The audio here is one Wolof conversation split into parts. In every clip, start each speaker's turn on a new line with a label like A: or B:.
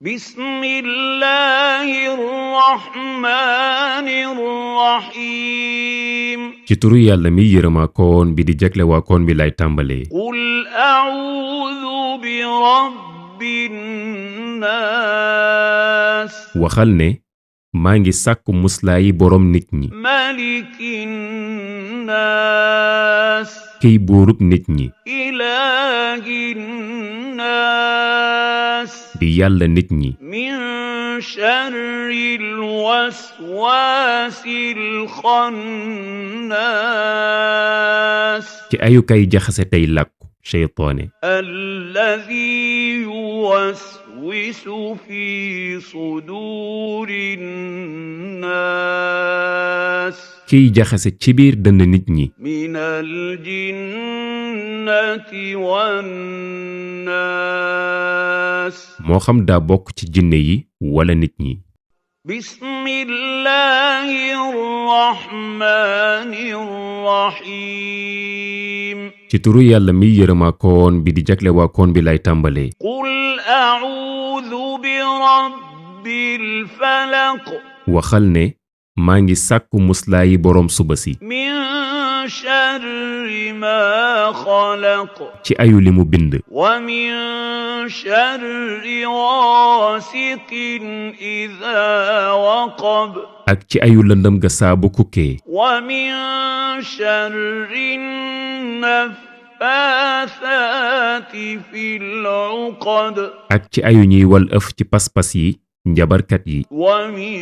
A: بسم الله الرحمن الرحيم
B: ci turu yàlla mi yërëmaakoon bi di jagle waakoon bi lay tàmbalee.
A: قل أعوذ برب الناس
B: waxal ne maa ngi sàkku muslaayi boroom nit ñi
A: ملك الناس
B: kiy buurub nit ñi
A: إله الناس
B: di yàlla nit ñi
A: من شر الوسواس الخناس
B: ci ayu kay jaxase tey làkku seytaane
A: الذي يوسوس في صدور الناس
B: kiy jaxase ci biir dënn nit ñi
A: من الجنة والناس
B: moo xam daa bokk ci jinne yi wala nit ñi.
A: بسم الله الرحمن الرحيم
B: ci turu yàlla mi yërëmaakoon bi di jagle waakoon bi lay tàmbalee.
A: قل أعوذ برب الفلق
B: waxal ne maa ngi sàkku muslaayi boroom suba si
A: من شر ما خلق
B: ci ayu li mu bind
A: ومن شر غاسق إذا وقب
B: ak ci ayu lëndëm ga saabu kukkee
A: ومن شر النفاثات في العقد
B: ak ci ayu ñiy wal ëf ci pas-pas yi njabarkat yi
A: ومن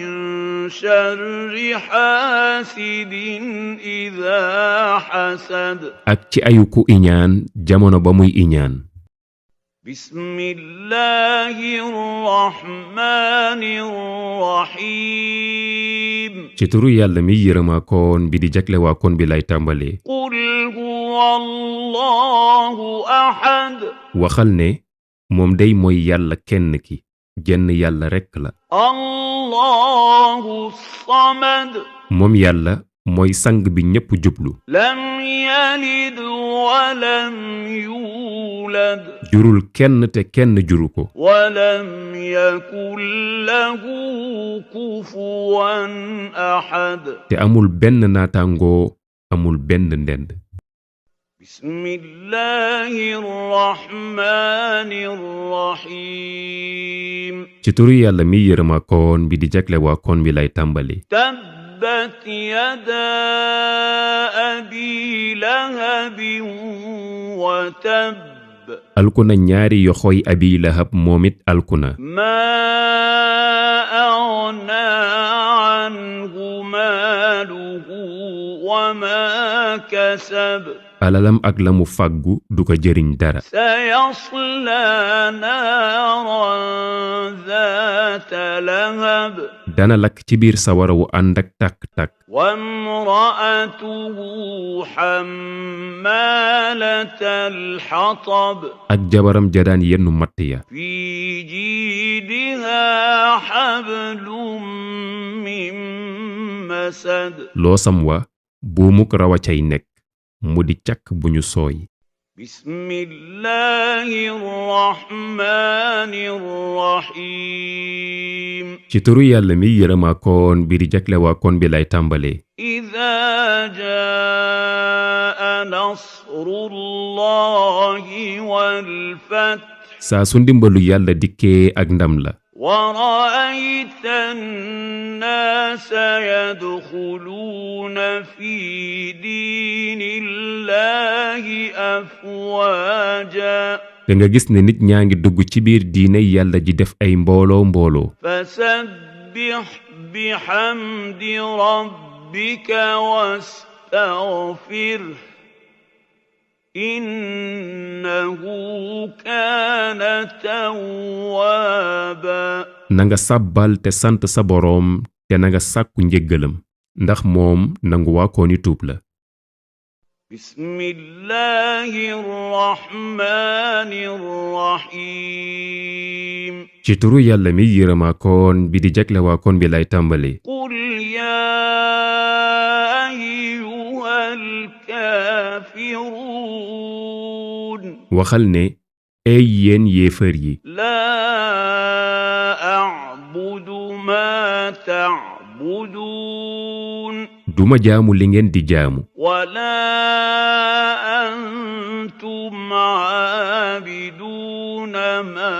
A: شر حاسد إذا حسد
B: ak ci ayu ku iñaan jamono ba muy iñaan.
A: بسم الله الرحمن الرحيم
B: ci turu yàlla mi yërëmaakoon bi di jagle waakoon bi lay tàmbalee.
A: قل هو الله أحد
B: waxal ne moom day mooy yàlla kenn ki jenn yàlla rekk la.
A: الله الصمد
B: moom yàlla mooy sang bi ñépp jublu.
A: لم يلد ولم يولد
B: jurul kenn te kenn juru ko.
A: ولم يكن له كفوا أحد
B: te amul benn naataangoo amul benn ndend.
A: بسم الله الرحمن الرحيم
B: ci turu yàlla mi yërëmaakoon bi di jagle waakoon bi lay tàmbalee.
A: تبت يدا أبي لهب وتب
B: alkuna ñaari yoxoy abi lahab moom it alkuna.
A: ما أغنى عنه ماله وما كسب
B: alalam ak la mu fàggu du ko jëriñ dara.
A: سيصلى نارا ذات لهب
B: dana lakk ci biir sawara wu ànd ak tàkk-tàkk.
A: وامرأته حمالة الحطب
B: ak jabaram ja daan yennu matt ya.
A: في جيدها حبل من مسد
B: loosam wa buumuk rawa cay nekk mu di càkk bu ñu sooy.
A: بسم الله الرحمن الرحيم
B: ci turu yàlla mi yërëmaakoon bi di jagle waakoon bi lay tàmbalee.
A: إذا جاء نصر الله والفتح
B: saa su ndimbalu yàlla dikkee ak ndam la.
A: ورأيت الناس يدخلون في دين الله أفواجا
B: da nga gis ne nit ñaa ngi dugg ci biir diine yàlla ji def ay mbooloo mbooloo.
A: فسبح بحمد ربك واستغفره إنه كان توابا
B: na nga sàbbal te sant sa boroom te na nga sàkku njéggalam ndax moom nangu waakooni tuub la.
A: بسم الله الرحمن الرحيم
B: ci turu yàlla mi yërëmaakoon bi di jagle waakoon bi lay tàmbalee.
A: قل يا أيها الكافرون
B: waxal ne ey yéen yéefar yi
A: لا تعبدون
B: duma jaamu li ngeen di jaamu
A: ولا أنتم عابدون ما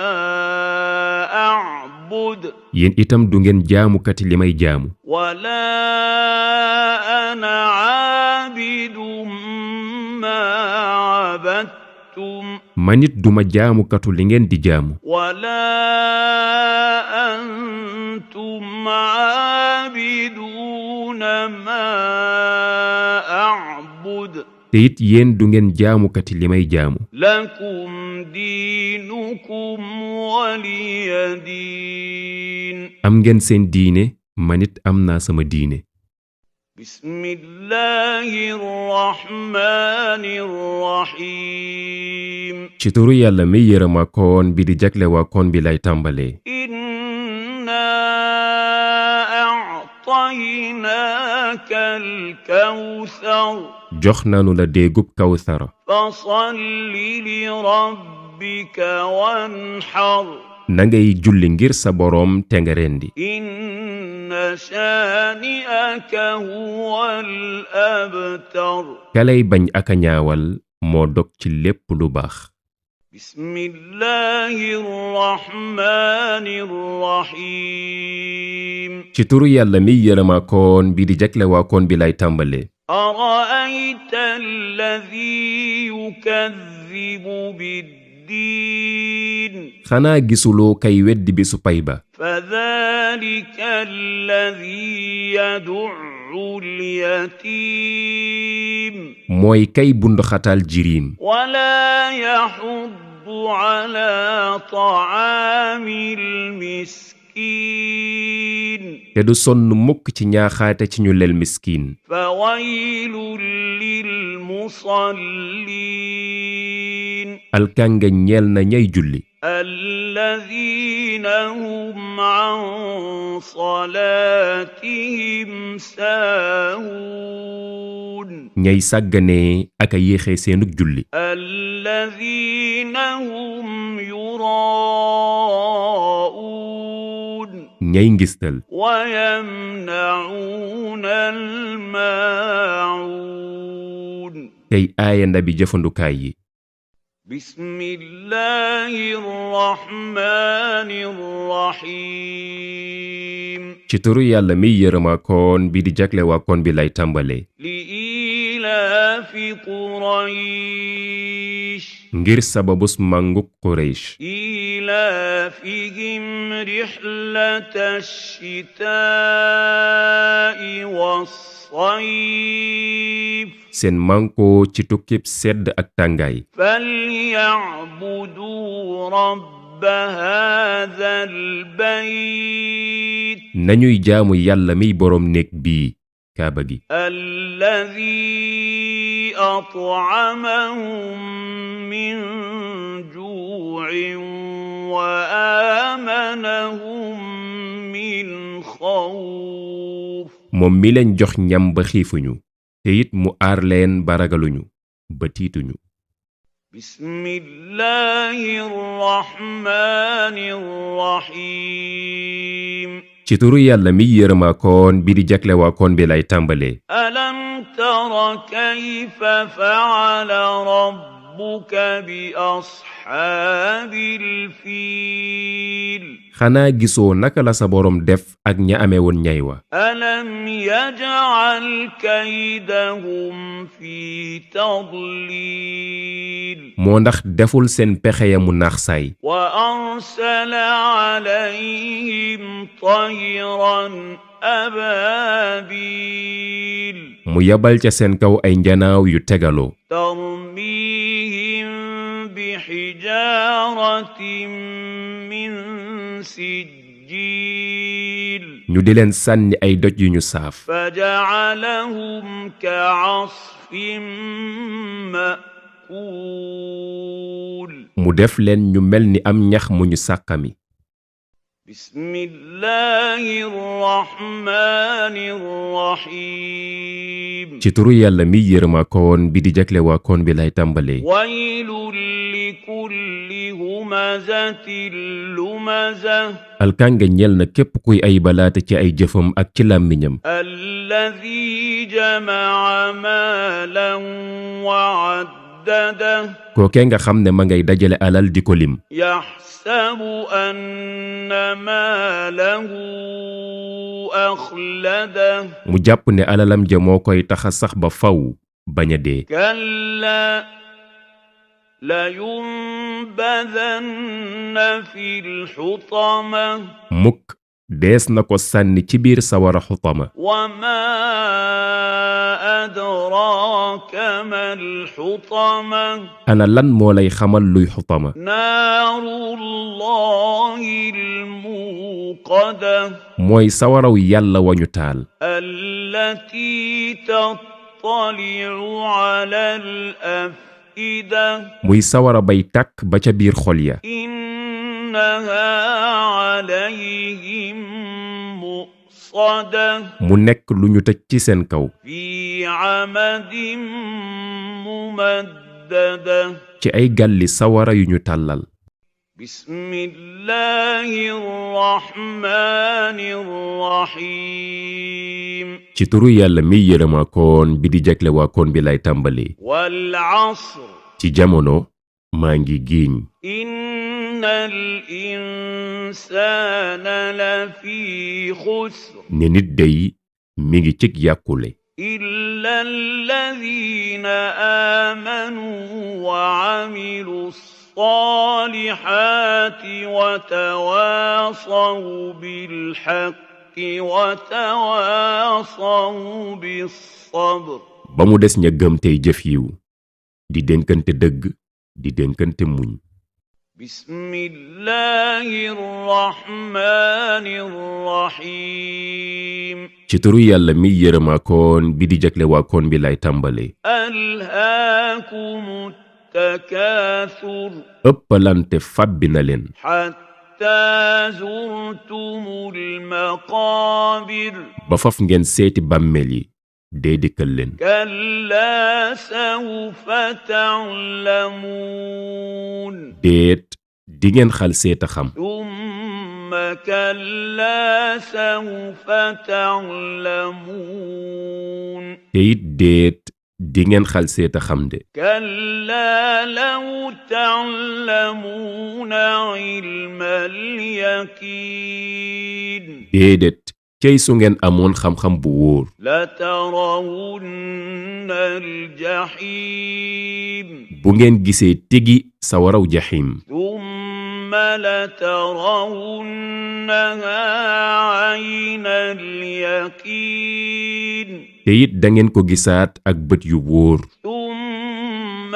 A: أعبد
B: yéen itam du ngeen jaamukati li may jaamu
A: ولا أنا عابد ما عبدتم
B: manit duma jaamukatu li ngeen di jaamu
A: ولا أنتم عابدون ما أعبد
B: te it yéen du ngeen jaamukati li may jaamu
A: لكم دينكم ولي دين
B: am ngeen seen diine manit am naa sama diine
A: بسم الله الرحمن الرحيم
B: ci turu yàlla mi yërëmakoon bi di jagle waakoon bi lay tàmbalee
A: إنا أعطيناك الكوثر
B: jox nanu la déegub kawsara
A: فصل لربك وانحر
B: na ngay julli ngir sa boroom te nga rendi
A: إن شانئك هو الأبتر
B: kalay bañ aka ñaawal moo dog ci lépp lu baax
A: بسم الله الرحمن الرحيم
B: ci turu yàlla mi yërëmakoon bi di jagle waakoon bi lay tàmbalee
A: أرأيت الذي يكذب بالدين
B: xanaa gisuloo kay weddi bisu pay ba
A: فذلك الذي يدع اليتيم
B: mooy kay bunduxatal jiriim
A: ولا يحض على طعام المسكين
B: te du sonn mukk ci ñaaxaate ci ñu lel miskiin
A: فويل للمصلين
B: alkanga ñeel na ñay julli
A: الذين هم عن صلاتهم ساهون
B: ñay sàgganee aka yéexee seenug julli
A: الذين هم يراءون
B: ñay ngistal
A: ويمنعون الماعون
B: tey aaya ndabi jëfandukaay yi
A: بسم الله الرحمن الرحيم
B: ci turu yàlla mi yërëmakoon bi di jagle waakoon bi lay tàmbalee
A: لإيلاف قريش
B: ngir sababus mànguk Quraysh
A: إيلافهم رحلة الشتاء والصيف
B: seen mànkoo ci tukkib sedd ak tàngaay
A: فليعبدوا رب هذا البيت
B: nañuy jaamu yàlla miy boroom néeg bii kaaba gi
A: الذي أطعمهم من جوع وآمنهم من خوف
B: moom mi leen jox ñam ba xiifuñu te it mu aar leen ba ragaluñu ba tiituñu
A: بسم الله الرحمن الرحيم
B: ci turu yàlla mi yërëmakoon bi di jagle waakoon bi lay tàmbalee
A: ألم تر كيف فعل ربك بأصحاب الفيل
B: xanaa gisoo naka la sa boroom def ak ña amee woon ñay wa
A: ألم يجعل كيدهم في تضليل
B: moo ndax deful seen pexe ya mu naax saay
A: وأرسل عليهم طيرا أبابيل
B: mu yabal ca seen kaw ay njanaaw yu tegaloo
A: ترميهم بحجارة من سجيل
B: ñu di leen sànni ay doj yu ñu saaf
A: فجعلهم كعصف مأكول
B: mu def leen ñu mel ni am ñax mu ñu sàqami
A: بسم الله الرحمن الرحيم
B: ci turu yàlla mi yërëmaakoon bi di jagle waakoon bi lay tàmbalee.
A: ويل لكل همزة لمزة
B: alkaange ñeel na képp kuy ay balaate ci ay jëfam ak ci làmmiñam.
A: الذي جمع مالا وعدده
B: kookee nga xam ne ma ngay dajale alal di ko lim.
A: يحسب أن ماله أخلده
B: mu jàpp ne alalam ja moo koy taxa sax ba faw bañ a dee.
A: كلا لينبذن في الحطمة
B: mukk dees na ko sànni ci biir sawara xutama.
A: وما أدراك ما الحطمة
B: ana lan moo lay xamal luy xutama.
A: نار الله الموقدة
B: mooy sawaraw yàlla wañu taal.
A: التي تطلع على الأفئدة
B: muy sawara bay tàkk ba ca biir xol ya.
A: إنها عليهم مؤصدة
B: mu nekk lu ñu tëj ci seen kaw.
A: في عمد ممددة
B: ci ay gàlli sawara yu ñu tàllal.
A: بسم الله الرحمن الرحيم
B: ci turu yàlla mi yërëmaakoon bi di jagle waakoon bi lay tàmbalee.
A: والعصر
B: ci jamono maa ngi giiñ.
A: إن الإنسان لفي خسر
B: ne nit day mi ngi cig yàkkule.
A: إلا الذين آمنوا وعملوا الصالحات وتواصوا بالحق وتواصوا بالصبر
B: ba mu des ña gëm tey jëf yiw di dénkante dëgg di dénkante muñ.
A: بسم الله الرحمن الرحيم
B: ci turu yàlla mi yërëmaakoon bi di jagle waakoon bi lay tàmbalee.
A: ألهاكم التكاثر
B: ëppalante fàbbi na leen.
A: حتى زرتم المقابر
B: ba faf ngeen seeti bàmmeel yi dee dikkal leen.
A: كلا سوف تعلمون
B: déet di ngeen xal seeta xam.
A: ثم كلا سوف تعلمون
B: te it déet di ngeen xal seeta xam de.
A: كلا لو تعلمون علم اليقين
B: déedéet cey su ngeen amoon xam-xam bu wóor.
A: لترون الجحيم
B: bu ngeen gisee tigi sawaraw jaxiim.
A: ثم لترونها عين اليقين
B: te it da ngeen ko gisaat ak bët yu wóor.
A: ثم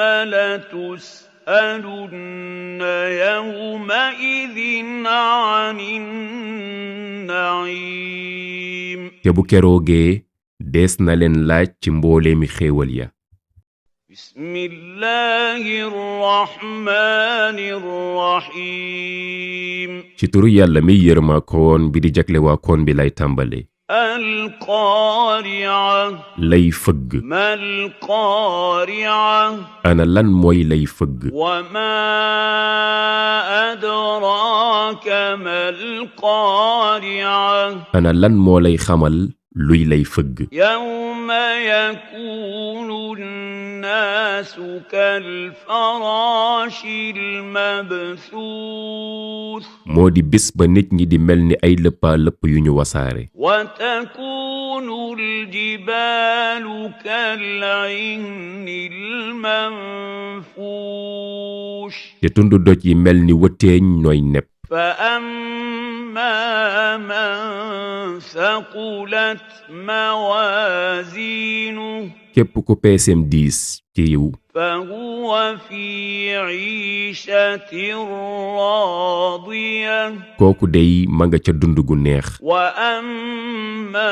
A: لتسألن يومئذ عن النعيم
B: te bu keroogee dees na leen laaj ci mbooleemi xéewal ya.
A: بسم الله الرحمن الرحيم
B: ci turu yàlla mi yërëmaakoon bi di jagle waakoon bi lay tàmbalee.
A: القارعة
B: lay fëgg.
A: ما القارعة
B: ana lan mooy lay fëgg.
A: وما أدراك ما القارعة
B: ana lan moo lay xamal luy lay fëgg.
A: يوم يكون الناس كالفراش المبثوث
B: moo di bis ba nit ñi di mel ni ay lëppaa lëpp yu ñu wasaare.
A: وتكون الجبال كالعهن المنفوش
B: te tundu doj yi mel ni wëteeñ nooy nepp.
A: فأما من ثقلت موازينه
B: képp ku peeseem diis ci yiw.
A: فهو في عيشة راضية
B: kooku dey ma nga ca dund gu neex.
A: وأما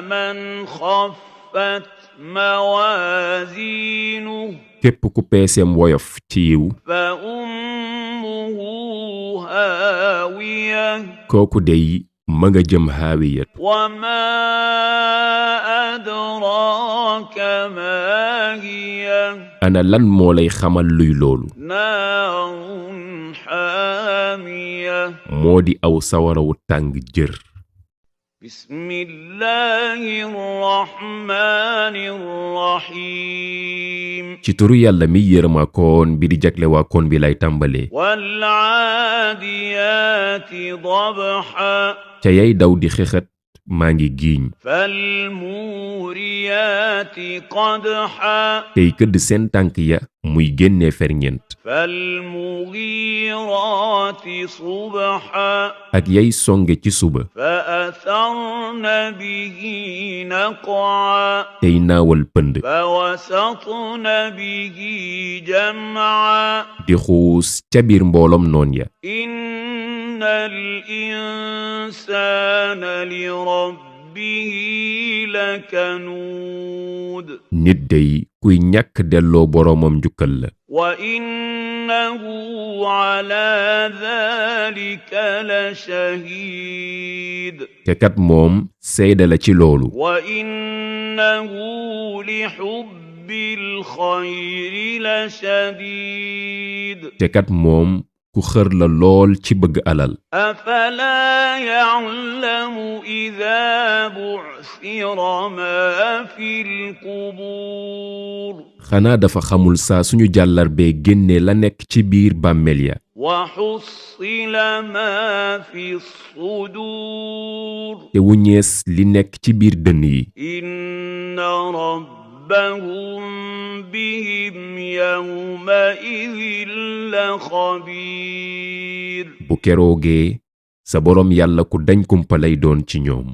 A: من خفت موازينه
B: képp ku peeseem woyof ci yiw
A: فأمه هاوية
B: kooku dey ma nga jëm haawiyat
A: وما أدراك ما هي
B: ana lan moo lay xamal luy loolu
A: نار حامية
B: moo di aw sawarawu tàng jër
A: بسم الله الرحمن الرحيم
B: ci turu yàlla mi yërëmaa koon bi di jagle waa koon bi lay tàmbalee
A: والعاديات ضبحا
B: ca yay daw di xexat maa ngi giiñ
A: فالموريات قدحا
B: tey këdd seen tànk ya muy génnee ferñeent
A: فالمغيرات صبحا
B: ak yay songe ci suba
A: فأثرن به نقعا
B: tey naawal pënd
A: فوسطن به جمعا
B: di xuus ca biir mbooloom noon ya
A: إن الإنسان لربه لكنود
B: nit dey kuy ñàkk delloo boroomam njukkal la
A: وإنه على ذلك لشهيد
B: te kat moom seede la ci loolu
A: وإنه لحب الخير لشديد
B: te kat moom ku xër la lool ci bëgg alal
A: أفلا يعلم إذا بعثر ما في القبور
B: xanaa dafa xamul saa suñu jàllar bee génnee la nekk ci biir bàmmeel ya
A: وحصل ما في الصدور
B: te wuñees li nekk ci biir dënn yi
A: إن ربهم بهم يومئذ لخبير
B: bu keroogee sa boroom yàlla ku dañ kumpa lay doon ci ñoom